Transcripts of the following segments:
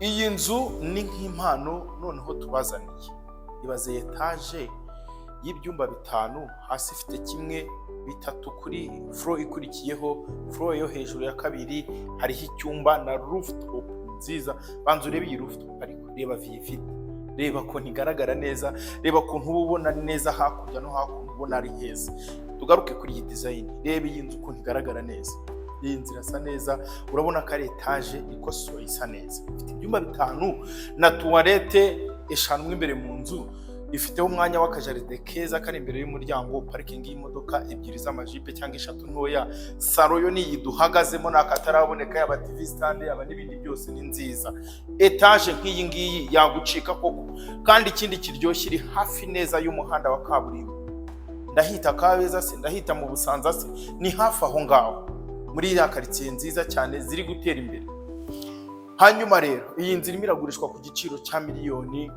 Iyi nzu ni nk'impano noneho tubazaniye. Ibaze etaje y'ibyumba bitanu, hasi ifite kimwe, bitatu kuri floor ikurikiyeho. Floor yo hejuru ya kabiri hariho icyumba na rooftop nziza. Banza urebe iyi rooftop, ariko reba view ifite, reba ukuntu igaragara neza, reba ukuntu uba ubona neza hakurya no hakuno, ubona ari heza. Tugaruke kuri iyi design, reba iyi nzu ukuntu igaragara neza. Iyi nzu irasa neza, urabona ko ari etaje ikosoye, isa neza, ifite ibyumba bitanu na toilette eshanu mo imbere mu nzu. Ifiteho umwanya w'akajaride keza kari imbere y'umuryango, parikingi y'imodoka ebyiri z'amajipe cyangwa eshatu ntoya. Salo yo ni iyi duhagazemo, ni akataraboneka, yaba TV stand, yaba n'ibindi byose, ni nziza. Etaje nk'iyi ngiyi yagucika koko? Kandi ikindi kiryoshye, iri hafi neza y'umuhanda wa kaburimbo. Ndahita Kabeza se, ndahita mu Busanza se, ni hafi aho ngaho muri iriya karitsiye nziza cyane ziri gutera imbere. Hanyuma rero iyi nzu irimo iragurishwa ku giciro cya miliyoni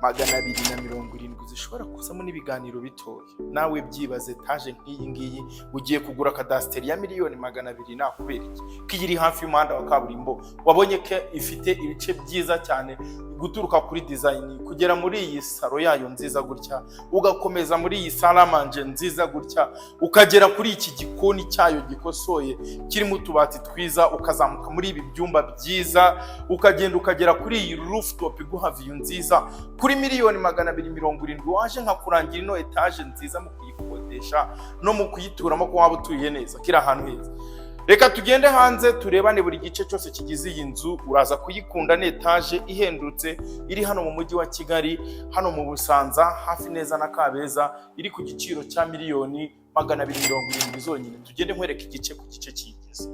270, zishobora kuzamo n'ibiganiro bitoya. Nawe byibaze, etaje nk'iyi ngiyi ugiye kugura kadasiteri ya miliyoni 200, nakubera iki? Ko iyi iri hafi y'umuhanda wa kaburimbo, wabonye ko ifite ibice byiza cyane, guturuka kuri design kugera muri iyi salo yayo nziza gutya, ugakomeza muri iyi salle à manger nziza gutya, ukagera kuri iki gikoni cyayo gikosoye kirimo utubati twiza, ukazamuka muri ibi byumba byiza, ukagenda ukagera kuri iyi rooftop iguha view nziza. Kuri miliyoni 270 waje nkakurangira ino etaje nziza mu kuyikodesha no mu kuyituramo, ko waba utuye neza, kiri ahantu heza. Reka tugende hanze turebane buri gice cyose kigize iyi nzu, uraza kuyikunda. Ni etaje ihendutse iri hano mu mujyi wa Kigali, hano mu Busanza, hafi neza na Kabeza, iri ku giciro cya miliyoni 270 zonyine. Tugende nkwereka igice ku gice kiyigize.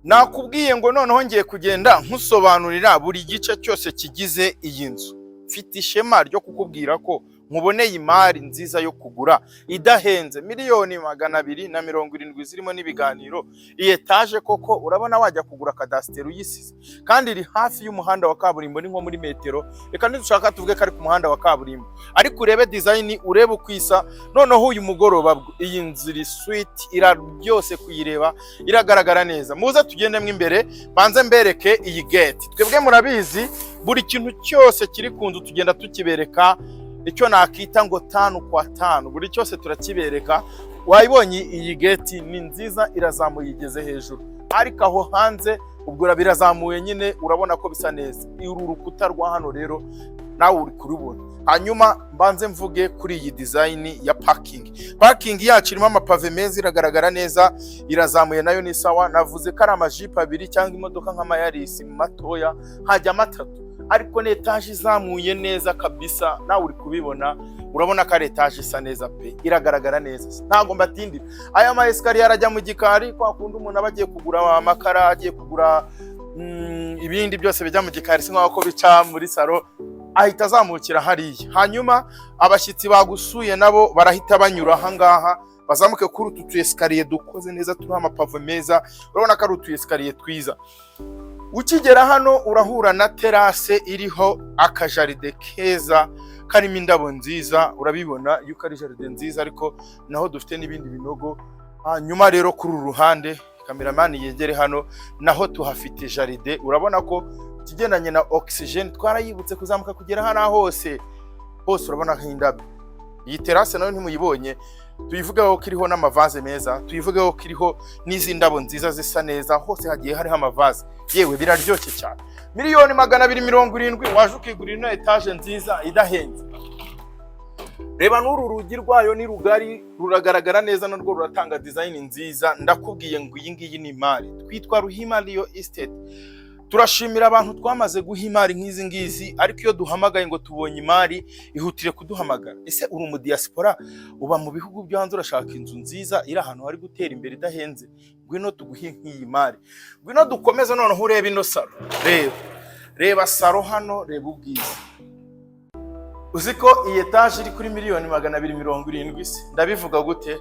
Nakubwiye ngo noneho ngiye kugenda nkusobanurira buri gice cyose kigize iyi nzu. Mfite ishema ryo kukubwira ko nkuboneye imari nziza yo kugura idahenze, miliyoni 270 zirimo n'ibiganiro. Iyi etaje koko urabona wajya kugura kadasiteri uyisize? Kandi iri hafi y'umuhanda wa kaburimbo, ni nko muri metero, reka nidushaka tuvuge ko ari ku muhanda wa kaburimbo. Ariko urebe design, urebe uko isa. Noneho uyu mugoroba bwo, iyi nzu iri sweet, iraryose kuyireba, iragaragara neza. Muze tugendemo imbere, banze mbereke iyi gate. Twebwe murabizi, buri kintu cyose kiri ku nzu tugenda tukibereka, icyo nakita ngo tanu kwa tanu, buri cyose turakibereka. Wayibonye iyi gate ni nziza, irazamuye igeze hejuru, ariko aho hanze ubwo birazamuye nyine, urabona ko bisa neza. Uru rukuta rwa hano rero nawe uri kurubona. Hanyuma mbanze mvuge kuri iyi design ya parking. Parking yacu irimo amapave meza, iragaragara neza, irazamuye nayo ni sawa. Navuze ko ari amajipo abiri cyangwa imodoka nk'amayaris matoya, hajyamo atatu, ariko ni etaje izamuye neza kabisa, nawe uri kubibona. Urabona ko ari etaje isa neza pe, iragaragara neza. Ntabwo mbatindira, aya ma escalier arajya mu gikari, kwa kundi umuntu aba agiye kugura amakara, agiye kugura ibindi byose bijya mu gikari, si nk'aho ko bica muri salo, ahita azamukira hariya. Hanyuma abashyitsi bagusuye nabo barahita banyura ahangaha, bazamuke kuri utu tu escalier dukoze neza, turiho amapave meza. Urabona ko ari utu escalier twiza. Ukigera hano urahura na terrasse iriho akajaride keza karimo indabo nziza. Urabibona yuko ari jardin nziza, ariko naho dufite n'ibindi binogo. Hanyuma rero kuri uru ruhande, kameramani yegere hano, naho tuhafite jardin. Urabona ko ikigendanye na oxygen twarayibutse, kuzamuka kugera hano hose hose urabona nk'indabyo. Iyi terrasse nayo ntimuyibonye? Tuyivugeho ko iriho n'amavaze meza, tuyivugeho ko iriho n'izi ndabo nziza zisa neza, hose hagiye hariho amavaze. Yewe, biraryoshye cyane. Miliyoni 270 waje ukigurira ino etaje nziza idahenze. Reba n'uru rugi rwayo ni rugari, ruragaragara neza, narwo ruratanga design nziza. Ndakubwiye ngo iyi ngiyi ni imari. Twitwa Ruhima Real Estate. Turashimira abantu twamaze guha imari nk'izi ngizi. Ariko iyo duhamagaye ngo tubonye imari, ihutire kuduhamagara. Ese uri umudiyasipora, uba mu bihugu byo hanze, urashaka inzu nziza iri ahantu hari gutera imbere idahenze? Ngwino tuguhe nk'iyi mari. Ngwino dukomeze. Noneho urebe ino salo, reba, reba salo hano, reba ubwiza. Uzi ko iyi etaje iri kuri miliyoni 270 se? Ndabivuga gute?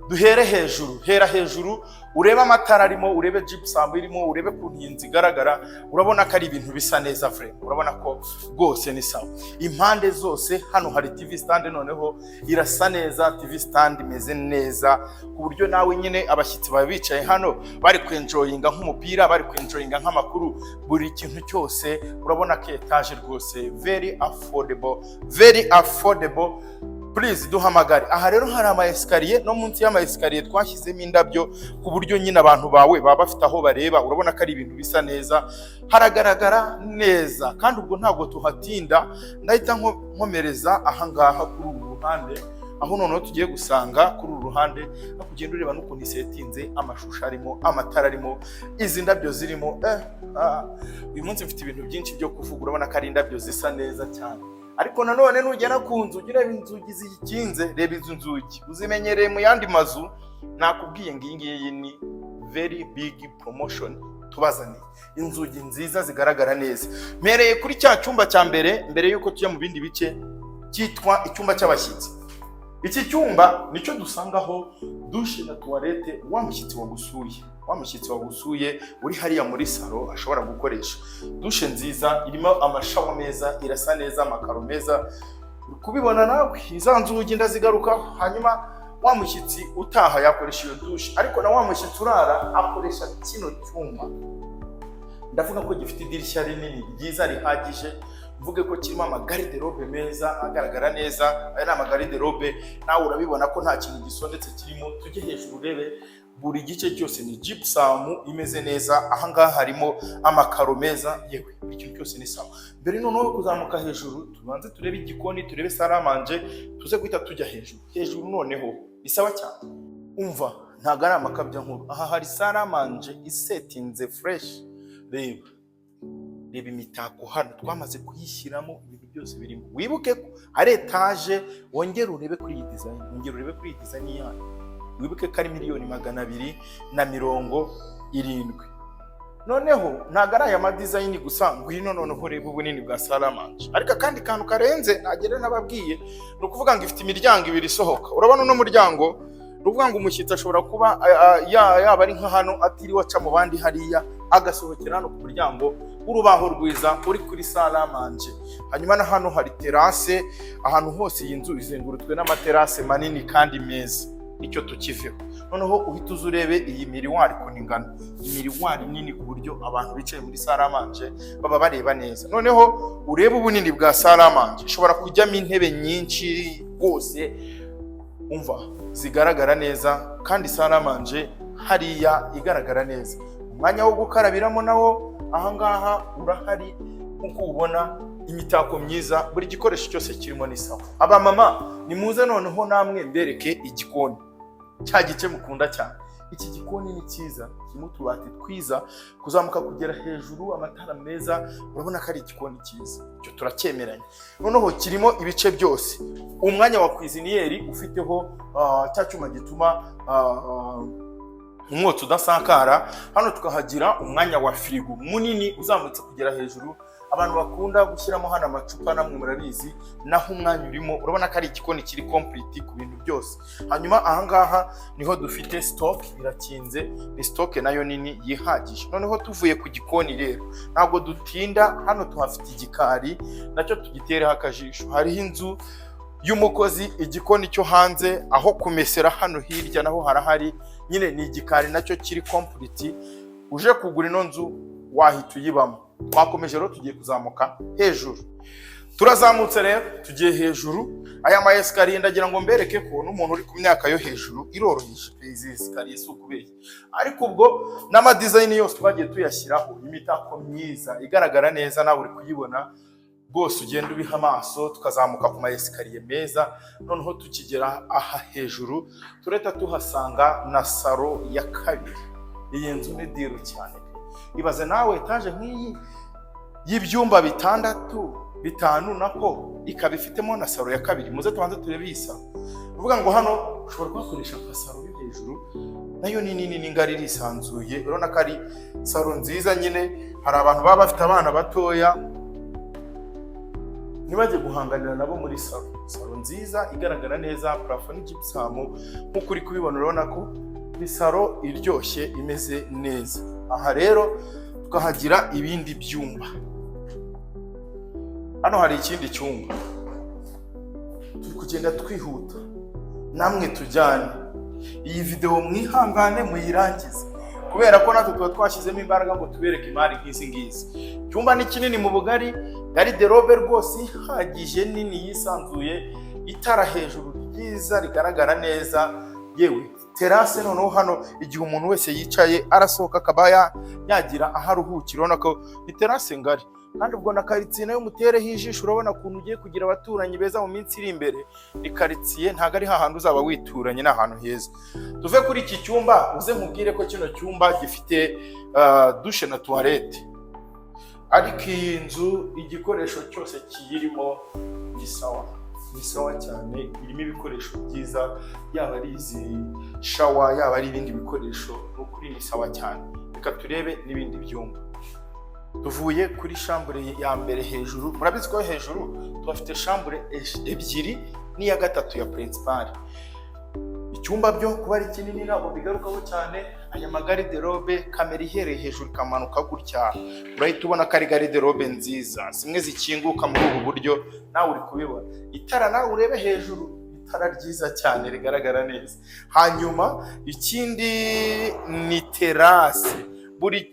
Duhere hejuru, hera hejuru. Urebe amatara arimo, urebe gypsum irimo, urebe ukuntu iyi nzu igaragara. Urabona ko ari ibintu bisa neza vraiment, urabona ko rwose ni sawa impande zose. Hano hari TV stand, noneho irasa neza. TV stand imeze neza ku buryo nawe nyine abashyitsi baba bicaye hano bari kwenjoyinga nk'umupira, bari kwenjoyinga nk'amakuru, buri kintu cyose. Urabona ko etaje rwose very affordable, very affordable. Please duhamagare. Aha rero hari ama escalier, no munsi y'ama escalier twashyizemo indabyo ku buryo nyine abantu bawe baba bafite aho bareba. Urabona ko ari ibintu bisa neza, haragaragara neza. Kandi ubwo ntabwo tuhatinda, ndahita nkomereza ahangaha kuri uru ruhande, aho noneho tugiye gusanga kuri uru ruhande, aho ugenda ureba n'ukuntu isetinze, amashusho arimo, amatara arimo, izi ndabyo zirimo. Uyu munsi mfite ibintu byinshi byo kuvuga. Urabona ko ari indabyo zisa neza cyane. Ariko nanone nugera ku nzu, ujye ureba inzugi ziyikinze. Reba izi nzugi, uzimenyereye mu yandi mazu. Nakubwiye ngo iyi ngiyi ni very big promotion tubazaniye, inzugi nziza zigaragara neza. Mpereye kuri cya cyumba cya mbere, mbere y'uko tujya mu bindi bice, cyitwa icyumba cy'abashyitsi. Iki cyumba nicyo dusangaho douche na toilette. Wa mushyitsi wagusuye uri hariya muri salon ashobora gukoresha douche nziza, irimo ama shower meza, irasa neza, amakaro meza, uri kubibona nawe. Iza nzugi ndazigarukaho. Hanyuma wa mushyitsi utaha yakoresha iyo douche, ariko na wa mushyitsi urara akoresha kino cyumba. Ndavuga ko gifite idirishya rinini ryiza rihagije, mvuge ko kirimo ama garde-robe meza agaragara neza. Aya ni ama garde-robe, nawe urabibona ko nta kintu gisondetse kirimo. Tujye hejuru urebe, buri gice cyose ni gypsum imeze neza. Ahangaha harimo amakaro meza, yewe buri kintu cyose ni sawa. Mbere noneho kuzamuka hejuru, tubanze turebe igikoni, turebe salle à manger, tuze guhita tujya hejuru. Hejuru noneho ni sawa cyane. Umva, ntabwo ari amakabya nkuru. Aha hari salle à manger isetinze fresh. Reba, reba imitako hano, twamaze kuyishyiramo, ibintu byose birimo. Wibuke ko ari etaje. Wongere urebe kuri iyi design, wongere urebe kuri iyi design yayo. Wibuke ko ari 270,000. Noneho ntabwo ari aya ma design gusa. Ngwino noneho urebe ubunini bwa salle à manger. Ariko akandi kantu karenze nagera nababwiye ni ukuvuga ngo ifite imiryango ibiri isohoka. Urabona uno muryango, ni ukuvuga ngo umushyitsi ashobora kuba yaba ari nka hano, atiriwe aca mu bandi hariya, agasohokera hano ku muryango w'urubaho rwiza uri kuri salle à manger. Hanyuma na hano hari terrasse. Ahantu hose iyi nzu izengurutswe n'amaterase manini kandi meza. Icyo tukiveho, noneho uhita uza urebe iyi miroir ukuntu ingana, miroir nini ku buryo abantu bicaye muri salle à manger baba bareba neza. Noneho urebe ubunini bwa salle à manger, ishobora kujyamo intebe nyinshi rwose, umva zigaragara neza. Kandi salle à manger hariya igaragara neza. Umwanya wo gukarabiramo nawo ahangaha urahari nk'uko ubona. Imitako myiza, buri gikoresho cyose kirimo ni sawa. Abamama nimuze noneho namwe mbereke igikoni, cya gice mukunda cyane. Iki gikoni ni cyiza, kirimo utubati twiza kuzamuka kugera hejuru, amatara meza. Urabona ko ari igikoni cyiza, icyo turacyemeranya. Noneho kirimo ibice byose: umwanya wa cuisinière ufiteho cya cyuma gituma umwotsi udasakara. Hano tukahagira umwanya wa firigo munini uzamutse kugera hejuru, abantu bakunda gushyiramo hano amacupa, namwe murabizi. Naho umwanya urimo, urabona ko ari igikoni kiri complete ku bintu byose. Hanyuma ahangaha niho dufite stock, irakinze, ni stock nayo nini yihagije. Noneho tuvuye ku gikoni rero, ntabwo dutinda, hano tuhafite igikari, nacyo tugitereho akajisho. Hariho inzu y'umukozi, igikoni cyo hanze, aho kumesera hano hirya naho harahari. Nyine ni igikari nacyo kiri complete. Uje kugura ino nzu wahita uyibamo. Twakomeje rero, tugiye kuzamuka hejuru. Turazamutse rero, tugiye hejuru. Aya ma escalier, ndagira ngo mbereke ko n'umuntu uri ku myaka yo hejuru iroroheje pe. Izi escalier si ukubeshya. Ariko ubwo n'ama design yose twagiye tuyashyiraho, imitako myiza igaragara neza, nawe uri kuyibona rwose, ugenda ubiha amaso. Tukazamuka ku ma escalier meza. Noneho tukigera aha hejuru, turahita tuhasanga na salon ya kabiri. Iyi nzu ni deal cyane pe. Ibaze nawe etaje nk'iyi y'ibyumba bitandatu, bitanu nako, ikaba ifitemo na salon ya kabiri. Muze tubanze turebe iyi salon. Ni ukuvuga ngo hano ushobora kuhakoresha nka salon yo hejuru, nayo ni nini, ni ngari, irisanzuye. Urabona ko ari salon nziza. Nyine hari abantu baba bafite abana batoya, ntibajye guhanganira nabo muri salon. Salon nziza igaragara neza, plafond ni gypsum nk'uko uri kubibona. Urabona ko Ni salon iryoshye, imeze neza. Aha rero tukahagira ibindi byumba. Hano hari ikindi cyumba. Turi kugenda twihuta, namwe tujyane. Iyi videwo mwihangane muyirangize, kubera ko natwe tuba twashyizemo imbaraga ngo tubereke imari nk'izi ngizi. Icyumba ni kinini mu bugari, garde-robe rwose ihagije, nini, yisanzuye, itara hejuru ryiza rigaragara neza. Yewe, terrasse noneho hano, igihe umuntu wese yicaye arasohoka akaba yagira aho aruhukira. Urabona ko ni terrasse ngari, kandi ubwo na karitsiye nayo mutereho ijisho. Urabona ukuntu ugiye kugira abaturanyi beza mu minsi iri imbere. Ni karitsiye, ntabwo ari hahandi uzaba wituranye, ni ahantu heza. Tuve kuri iki cyumba, uze nkubwire ko kino cyumba gifite douche na toilette. Ariko iyi nzu igikoresho cyose kiyirimo ni sawa, ni sawa cyane. Irimo ibikoresho byiza, yaba ari izi shower, yaba ari ibindi bikoresho, ni ukuri ni sawa cyane. Reka turebe n'ibindi byumba. Tuvuye kuri chambre ya mbere hejuru. Murabizi ko hejuru tuhafite chambre ebyiri n'iya gatatu ya principale. Icyumba byo kuba ari kinini ntabwo bigarukaho cyane. Aya magarde-robe, kamera ihereye hejuru ikamanuka gutya, urahita ubona ko ari garde-robe nziza, zimwe zikinguka muri ubu buryo. Nawe uri kubibona. Itara, nawe urebe hejuru, itara ryiza cyane rigaragara neza. Hanyuma ikindi ni terrasse.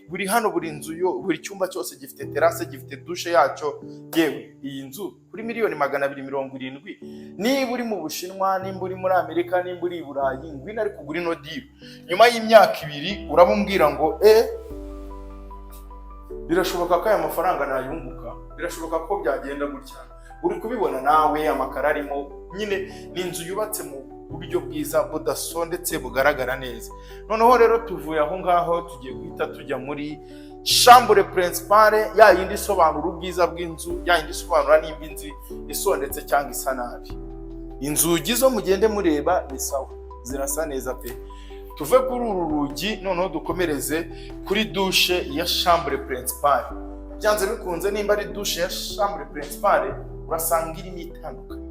Buri hano, buri nzu yo, buri cyumba cyose gifite terrasse, gifite douche yacyo. Yewe, iyi nzu kuri miliyoni 270, niba uri mu Bushinwa, nimba uri muri Amerika, nimba uri i Burayi, ngwino ari kugura ino deal. Nyuma y'imyaka 2 urabumubwira ngo birashoboka ko aya mafaranga nayunguka, birashoboka ko byagenda gutya. Uri kubibona nawe, amakaro arimo nyine. Ni inzu yubatse mu buryo bwiza budasondetse, bugaragara neza. Noneho rero tuvuye aho ngaho, tugiye guhita tujya muri chambre principale, ya yindi isobanura ubwiza bw'inzu, ya yindi isobanura nimba inzu isondetse cyangwa isa nabi. Inzugi zo mugende mureba, ni sawa, zirasa neza pe. Tuve kuri uru rugi, noneho dukomereze kuri douche ya chambre principale. Byanze bikunze, nimba ari douche ya chambre principale, urasanga irimo itandukanye,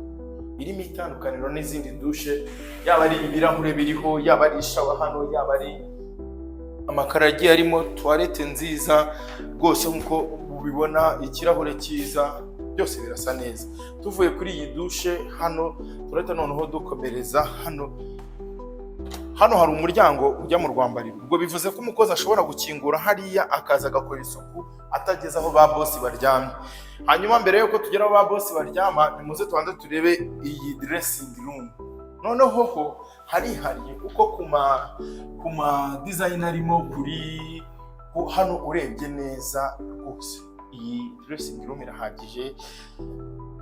irimo itandukaniro n'izindi douche, yaba ari ibirahure biriho, yaba ari ishower hano, yaba ari amakaro agiye arimo, toilette nziza rwose nk'uko ubibona, ikirahure cyiza, byose birasa neza. Tuvuye kuri iyi douche hano, turahita noneho dukomereza hano. Hano hari umuryango ujya mu rwambariro. Ubwo bivuze ko umukozi ashobora gukingura hariya, akaza agakora isuku atageze aho ba boss baryamye. Hanyuma mbere y'uko tugera aho ba boss baryama, nimuze tubanze turebe iyi dressing room. Noneho ho harihariye, kuko ku ma design arimo kuri hano, urebye neza rwose iyi dressing room irahagije.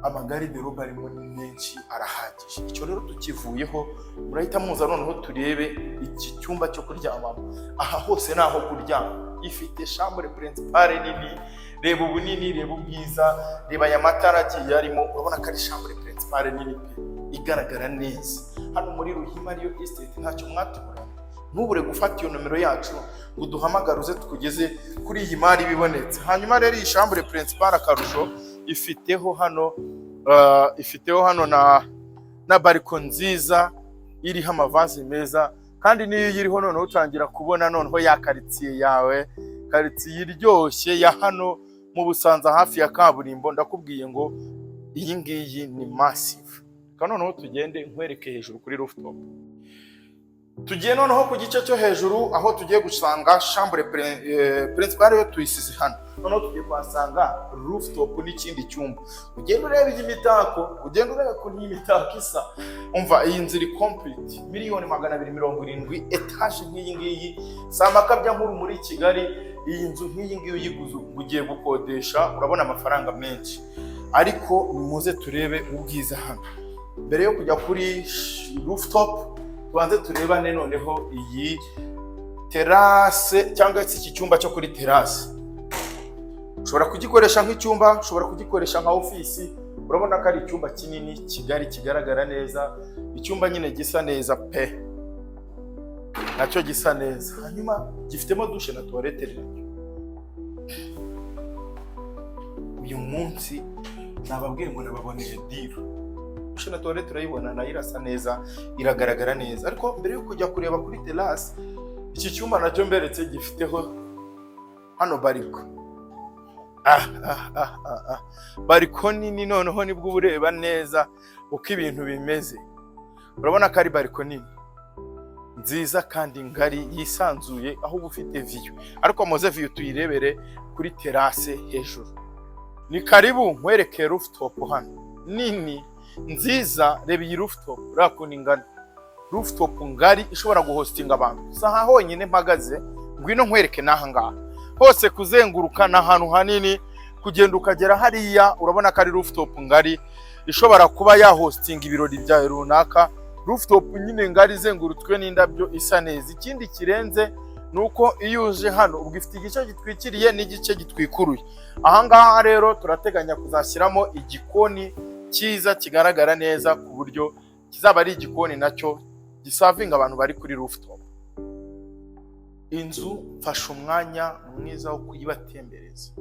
Amagarde-robe arimo ni menshi, arahagije. Icyo rero tukivuyeho, murahita muza noneho turebe iki cyumba cyo kuryamamo. Aha hose ni aho kuryama. Ifite chambre principale nini. Reba ubunini, reba ubwiza, reba aya matara agiye arimo. Urabona ko ari chambre principale nini pe, igaragara neza. Hano muri Ruhima Real Estate ntacyo mwatuburana. Ntubure gufata iyo nomero yacu ngo uduhamagare, uze tukugeze kuri iyi mari ibibonetse. Hanyuma rero iyi chambre principale, akarusho ifiteho hano, ifiteho hano na balcon nziza iriho amavaze meza. Kandi niyo uyiriho, noneho utangira kubona noneho ya karitsiye yawe, karitsiye iryoshye ya hano mu Busanza, hafi ya kaburimbo. Ndakubwiye ngo iyi ngiyi ni massive. Reka noneho tugende nkwereke hejuru kuri rooftop. Tugiye noneho ku gice cyo hejuru, aho tugiye gusanga chambre principale yo tuyisize hano. Noneho tugiye kuhasanga rooftop n'ikindi cyumba. Ugenda ureba iyi mitako, ugenda ureba ukuntu iyi mitako isa. Umva, iyi nzu iri complete. Miliyoni 270, etaje nk'iyi ngiyi si amakabya nkuru muri Kigali. Iyi nzu nk'iyi ngiyi uyiguze ugiye gukodesha, urabona amafaranga menshi. Ariko nimuze turebe ubwiza hano. Mbere yo kujya kuri rooftop, tubanze turebane noneho iyi terrasse, cyangwa se iki cyumba cyo kuri terrasse. Ushobora kugikoresha nk'icyumba, ushobora kugikoresha nka ofisi. Urabona ko ari icyumba kinini, kigari, kigaragara neza. Icyumba nyine gisa neza pe, nacyo gisa neza. Hanyuma gifitemo douche na toilette. Rero uyu munsi nababwiye ngo nababoneye deal. Douche na toilette turayibona, nayo irasa neza, iragaragara neza. Ariko mbere yo kujya kureba kuri terrasse, iki cyumba nacyo mberetse gifiteho hano balcon. Ah ah ah ah ah, balcon nini. Noneho nibwo uba ureba neza uko ibintu bimeze. Urabona ko ari balcon nini nziza kandi ngari yisanzuye, aho uba ufite view. Ariko muze view tuyirebere kuri terrasse hejuru. Ni karibu nkwereke rooftop hano nini nziza. Reba iyi rooftop, urabona ukuntu ingana, rooftop ngari ishobora guhostinga abantu. Si aha honyine mpagaze, ngwino nkwereke n'aha ngaha hose. Kuzenguruka ni ahantu hanini, kugenda ukagera hariya, urabona ko ari rooftop ngari ishobora kuba yahostinga ibirori byawe runaka. Rooftop nyine ngari izengurutswe n'indabyo, isa neza. Ikindi kirenze ni uko iyo uje hano ubwo ifite igice gitwikiriye n'igice gitwikuruye. Aha ngaha rero turateganya kuzashyiramo igikoni cyiza kigaragara neza, ku buryo kizaba ari igikoni nacyo giservinga abantu bari kuri rooftop. Inzu mfashe umwanya mwiza wo kuyibatembereza.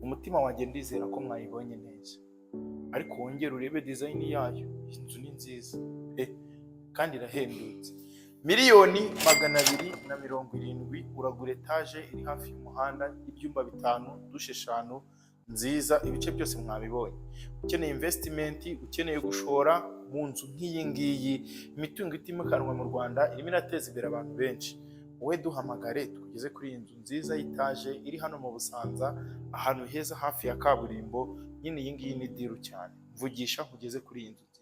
Umutima wanjye ndizera ko mwayibonye neza, ariko wongere urebe design yayo. Inzu ni nziza pe, kandi irahendutse. 270,000,000 uragura etaje iri hafi y'umuhanda, ibyumba bitanu, douche eshanu, nziza. Ibice byose mwabibonye. Ukeneye investment, ukeneye gushora mu nzu nk'iyi ngiyi, imitungo itimukanwa mu Rwanda irimo irateza imbere abantu benshi, wowe duhamagare tugeze kuri iyi nzu nziza y'itaje iri hano mu Busanza, ahantu heza hafi ya kaburimbo. Nyine iyi ngiyi ni deal cyane. Mvugisha nkugeze kuri iyi nzu.